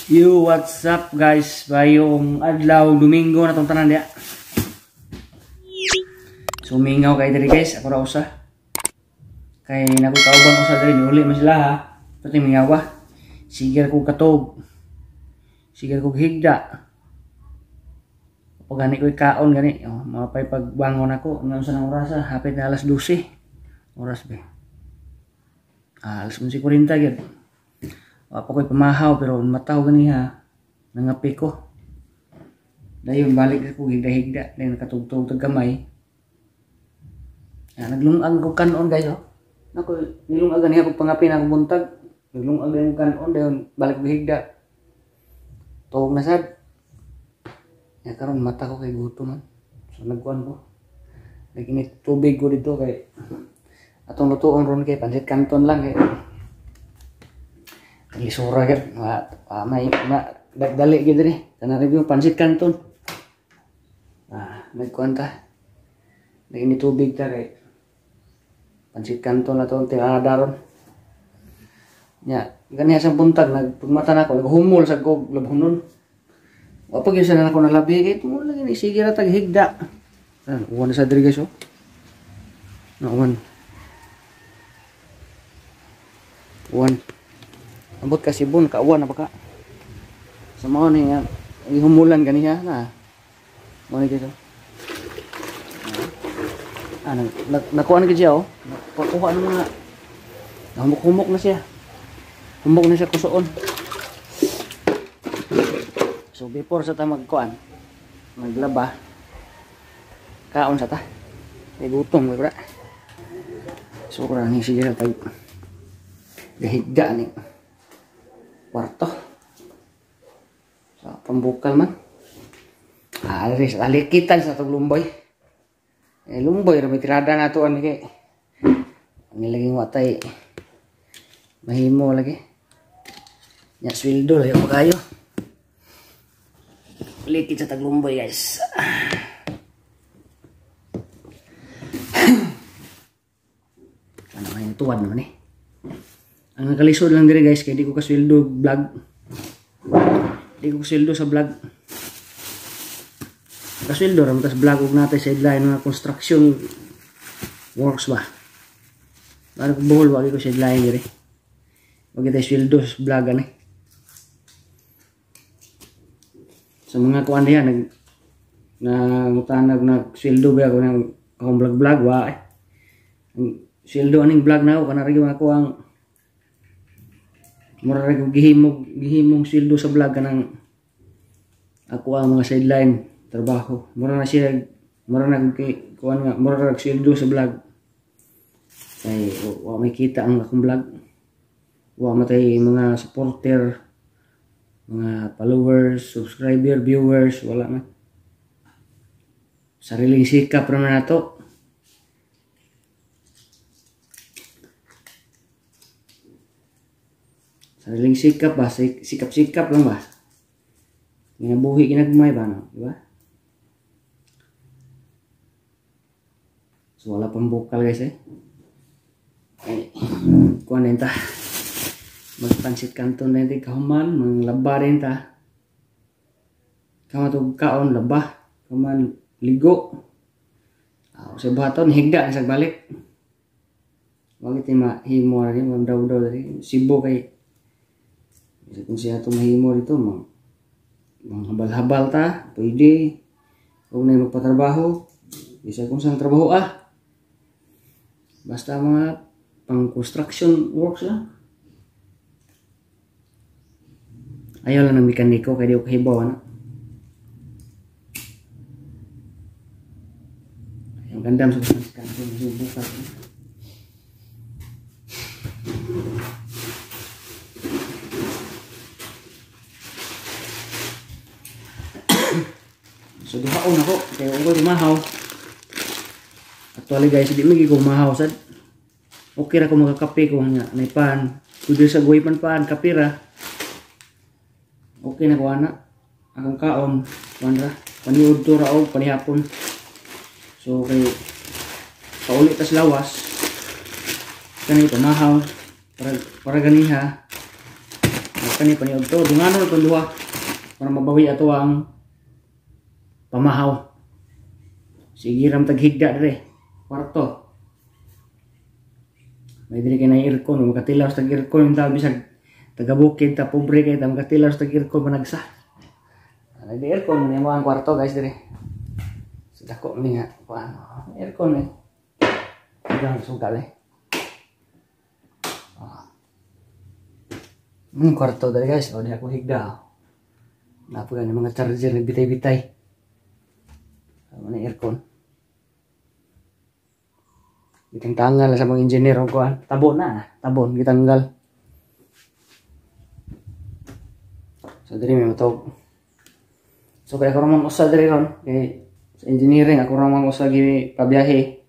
Yo, what's up guys? Bayong adlaw Domingo na tong tanan diya. Sumingaw kay diri guys, ako ra usa. Kay nako kauban usa diri niuli man sila ha. Pati mingawa. Sige ko katog. Sige ko higda. Pag gani ko kaon gani, oh, mapay pagbangon ako nga unsa nang orasa, hapit na alas 12. Oras be. Ah, alas 11:40 gyud. Wa pa ko'y pamahaw pero mataw gani ha. Nangapi ko. Dayon balik ko higda-higda, dayon nakatugtog tag gamay. Ah, naglungag ko kanon guys oh. Nako nilungag gani ha pagpangapi na akong buntag. Naglungag gani kanon dayon balik ko higda. Tuog na sad. Ya karon mata ko kay gutom man. So nagkuan ko. Naginit tubig ko dito kay atong lutuon ron kay pansit canton lang kay lisura gyud ma may dali gyud diri kana review pansit canton. Ah, nagkuan ta. Naginit tubig ta kay pansit canton na to tirada ron. Nya ganiha sa buntag nagpagmata nako naghumol sa kog labhonon. Wa pa gyud sa nako nalabi kay tungod lagi ni sige ra tag higda. Tan uwan sa diri guys oh. Na uwan. Uwan. Ambot ka sibon ka uwan na baka. Sa mao ni nga humulan ganiha na. Mao ni guys oh. Ah, nakuha na gid siya oh. Nakuha na mga humok-humok na siya. Humok na siya kusuon. So before sa ta magkuan, maglaba, kaon sa ta. May gutom bra. So ora ni sige sa tag gahigda ni kwarto. Sa pambukal man. Ah, alis alikitan sa tag lumboy. Eh lumboy ra may tirada na to ani kay. Nilaging watay mahimo lagi. Nya sweldo layo pa kayo. Likit sa taglumboy guys. Ano kayang tuwad naman eh. Ang nakalisod lang diri guys kay di ko kasweldo vlog. Di ko kasweldo sa vlog. Kasweldo ra man tas vlog og natay sideline mga construction works ba. Para ko buhol wa ko sideline diri. Wa gyud sweldo sa vlog ani. Sa mga kuan diha nag nangutanag nag sweldo ba ako ng akong vlog vlog wa eh. Ang sweldo aning vlog na ako kana ra gyud ako ang mura ra gyud gihimong sweldo sa vlog kanang ako ang mga sideline trabaho. Mura na siya, mura na kay kuan nga mura ra sweldo sa vlog. Kay wa may kita ang akong vlog. Wa matay mga supporter, mga followers, subscriber, viewers, wala man. Sariling sikap naman nato. Sariling sikap ba? Sikap-sikap lang ba? Ginabuhi, ginagmay ba? No? Diba? So wala pang bukal guys eh. Ay, kuha na yun ta. Magpansit kanton na yun kahuman, manglaba rin ta. Kamatog kaon, laba. Kaman, ligo. Sa buhaton, higda na sa balik. Wag iti mahimo rin, magdaw-daw rin. Sibo kay, kung siya ito mahimo dito, manghabal-habal ta, pwede. Huwag na yung magpatrabaho. Bisa kung saan trabaho ah. Basta mga pang-construction works lang. Ayaw lang ng mekaniko, kaya di ko kahibaw, ano? Ang gandam sa kanto, bukas. So duhaon ako, kaya ako mahaw. Actually guys, di magi ko mahaw sad. Okay ra ko makakape ko nga nay pan. Pwede sa guway pan pan kape ra. Okay na ko ana. Akong kaon, kuan ra. Paniudto ra og panihapon. So kay pauli tas lawas. Kani pamahaw para ganiha. Kani paniud to, dungano itong duha para mabawi ato ang pamahaw. Sige ram taghigda dire. Kwarto. May diri kay na aircon, makatilaw sa tag aircon yung tao bisag taga bukid ta pobre kay ta makatilaw sa tag aircon managsa. Ay di aircon man mo ang kwarto guys dire. So dako ni nga kuan. Aircon eh. Daghang sugal eh. Kwarto dali guys, o di ako higda. Napo gani mga charger nagbitay-bitay. Ano na aircon. Gitangtanggal sa mga engineer og kuan. Tabon na, tabon gitanggal. So diri may matog. So kay ako ramang usa diri ron kay sa engineering ako ramang usa gi pabiyahe.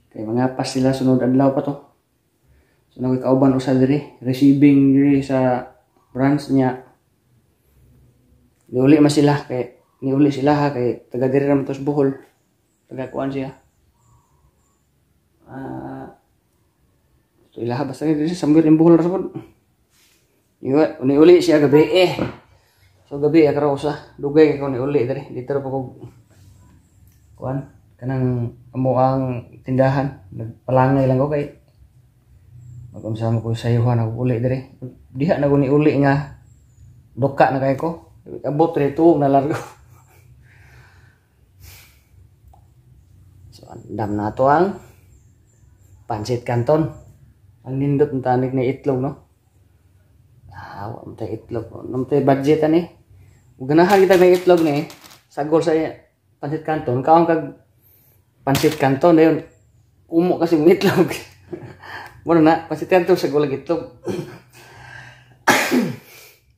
Kay mga pas sila sunod adlaw pa to. So nagkauban usa diri, receiving diri sa branch niya. Niuli man sila kay niuli sila ha kay taga diri ra man to sa Bohol. Taga kuan siya. So ilaha basta diri sa somewhere in Bohol ra sad. Niuli siya gabi eh. So gabi ako ra usa, dugay kay ko niuli diri. Dito ra pa ko kuan kanang amo ang tindahan, nagpalangay lang ko kay magunsa mo ko sayuhan ako uli diri. Diha na ko ni uli nga duka na kay ko. Abot diri tuog na largo. So andam na to ang pansit canton. Ang nindot ng tanig na itlog no. Ah, wa man tay itlog. Wa tay budget ani. Ug ganahan kita may itlog ni sagol sa pansit canton. Kaon kag pansit canton dayon kumo kasi ng itlog. Muna na, pansit canton sa gulag itlog.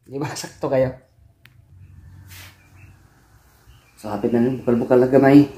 Di ba sakto kayo? So hapit na nun, bukal-bukal na gamay.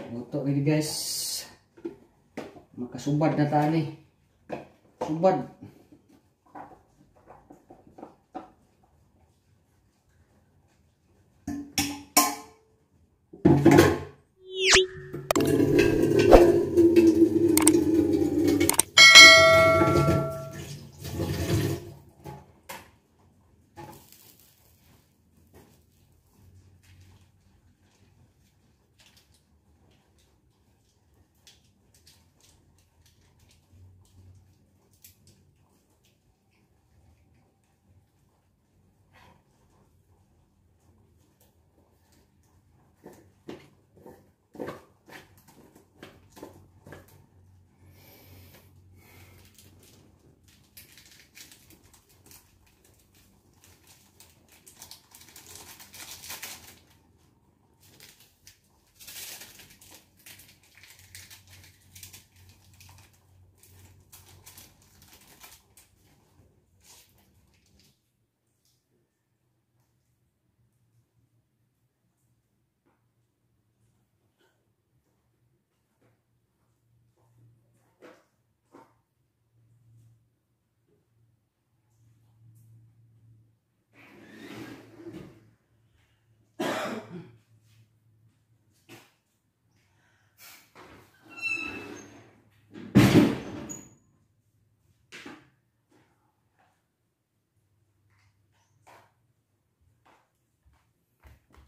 Luto gini guys. Makasubad na tani. Subad.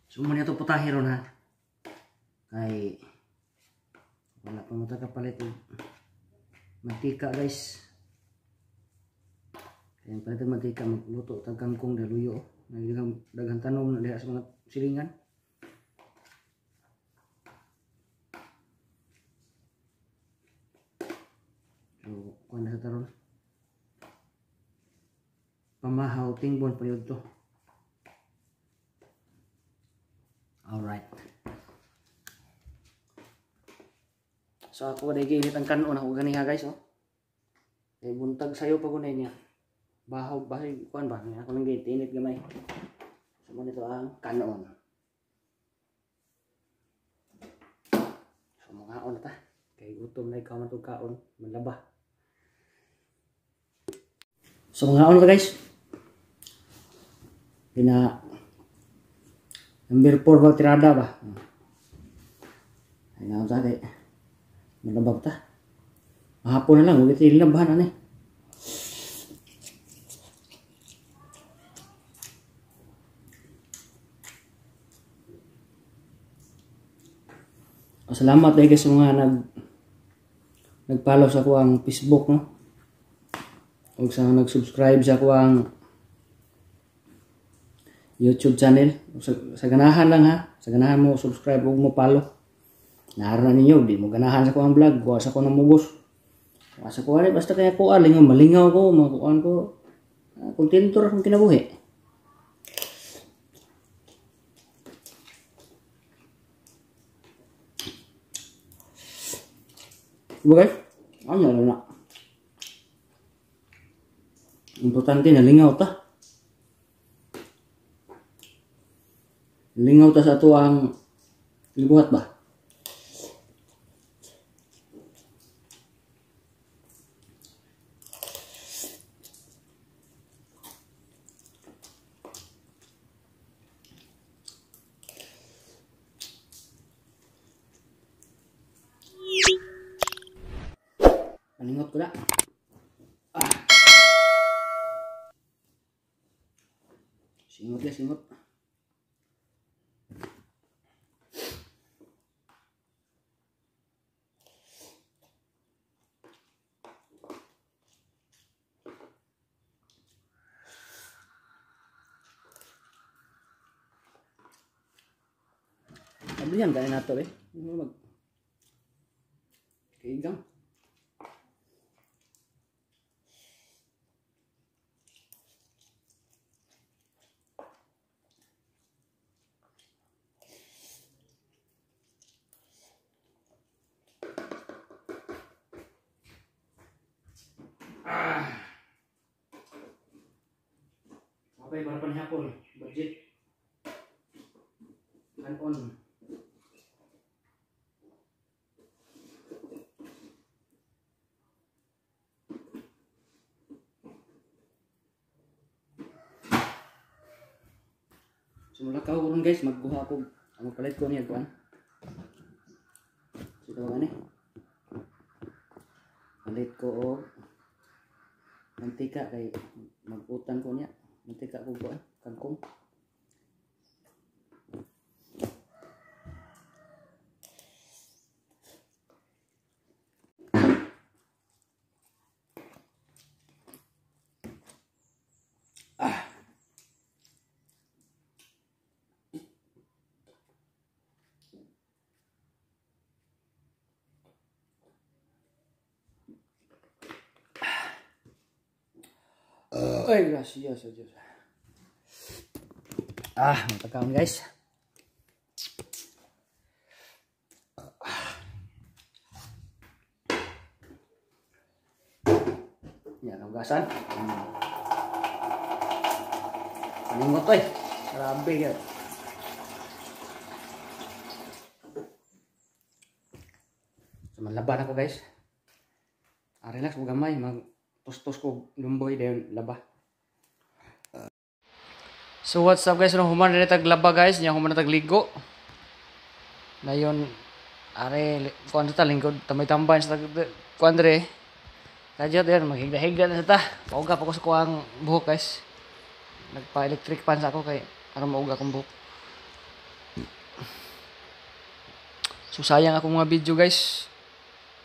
So muna ito putahe ron ha. Kay wala pa mo kapalit og Mantika guys. Kaya palit og mantika magluto tag kangkong daluyo. Daghang tanom na diha sa mga silingan. So, kuan na sa taron. Pamahaw tingbon pa yun to. Alright. So ako na giinit ang kanon ako ganiha guys oh. Kay buntag sayo pa gunay niya. Bahaw bahay kuan ba ako nang giinit gamay. So mo nito ang kanon. So mangaon na ta. Kay gutom na ikaw man tug kaon, manlaba. So mangaon na ta guys. Pina number 4 ba tirada ba? Ay naon sa kay malabab ta. Mahapon na lang, huwag ito ilabahan ani. Oh, salamat dahil guys sa mga nag-follow sa ako ang Facebook no. O sa nag-subscribe sa ako ang YouTube channel. Sa ganahan lang ha. Sa ganahan mo subscribe ug mo follow. Naara ninyo, di mo ganahan sa kuang vlog, kuha sa ko ng mugos. Kuha sa kuha basta kaya kuha lingaw, malingaw ko, makuan ko. Kontento ra akong kinabuhi. Diba guys? Ano na? Importante na lingaw ta. Lingaw ta sa ato ang libuhat ba? Paningot ko na. Ah. Singot ya, singot. Ablihan kanin nato eh. Mag kaigang. Ah. Okay, para panihapon. Budget. Kanon. Simula ka ko guys, magguha ako. Ang magpalit ko niya kuan. So tawag ani. Palit ko og mantika kay magutan ko niya. Mantika ko kuan, kangkong. Ah. Ay, gracias a Dios. Ah, matakaon guys. Yan, hugasan. Paningot to eh. Grabe yan. So, manlaban ako guys. Ah, relax ko gamay. Mag-tos-tos ko lumboy dayon laba. So what's up guys, no human na taglaba guys, nya human na tagligo. Nayon are kuan ta lingkod tambay-tambay sa kuan dre. Kadyo der maghigda-higda na sa ta. Pauga pa ko sa kuang buhok guys. Nagpa-electric fan sa ako kay aron mauga akong buhok. So sayang akong mga video guys.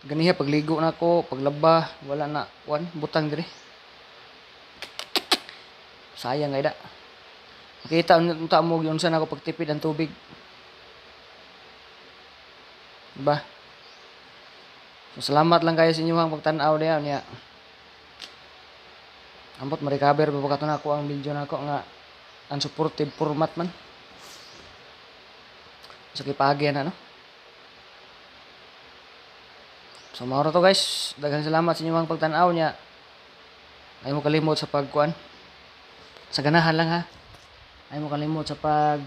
Ganiha pagligo nako, paglaba, wala na kuan butang diri. Sayang kay da. Makita unta mo giunsa nako pagtipid ang tubig. Diba? So, salamat lang kayo sa inyong pagtan-aw diha niya. Ambot ma-recover pa ba nako ang video nako nga unsupported format man. Sa kipagi na, no? So mao ra to, guys. Daghang salamat sa inyong pagtan-aw niya. Ay mo kalimot sa pagkuan. Sa ganahan lang ha. Ay mo kalimot sa pag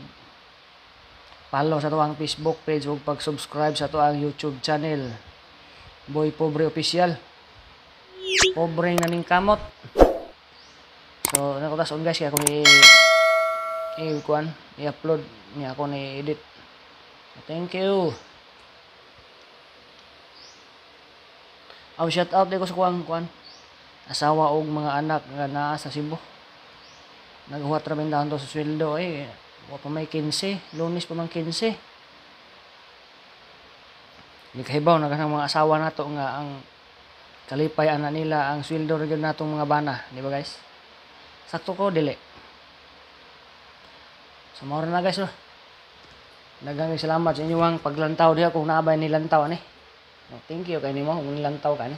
follow sa atoang Facebook page ug pag-subscribe sa atoang YouTube channel. Boy Pobre Official. Pobre nga ning kamot. So nako tas on, guys, kaya ako ni i kuan i-upload niya, ako ni edit. Thank you. Oh, shout out ko sa kuang kuan. Asawa og mga anak nga naa sa Cebu. Naghuwat ra min to sa sweldo eh. Wa pa may 15, Lunes pa man 15. Di kahibaw na kanang mga asawa nato nga ang kalipay ana nila ang sweldo ra gyud natong mga bana, di ba, guys? Sakto ko dili. So mao na, guys, oh. Daghang salamat sa inyong paglantaw diha kung naabay nilantaw ani. Oh, thank you kay nimo kung nilantaw ka ani.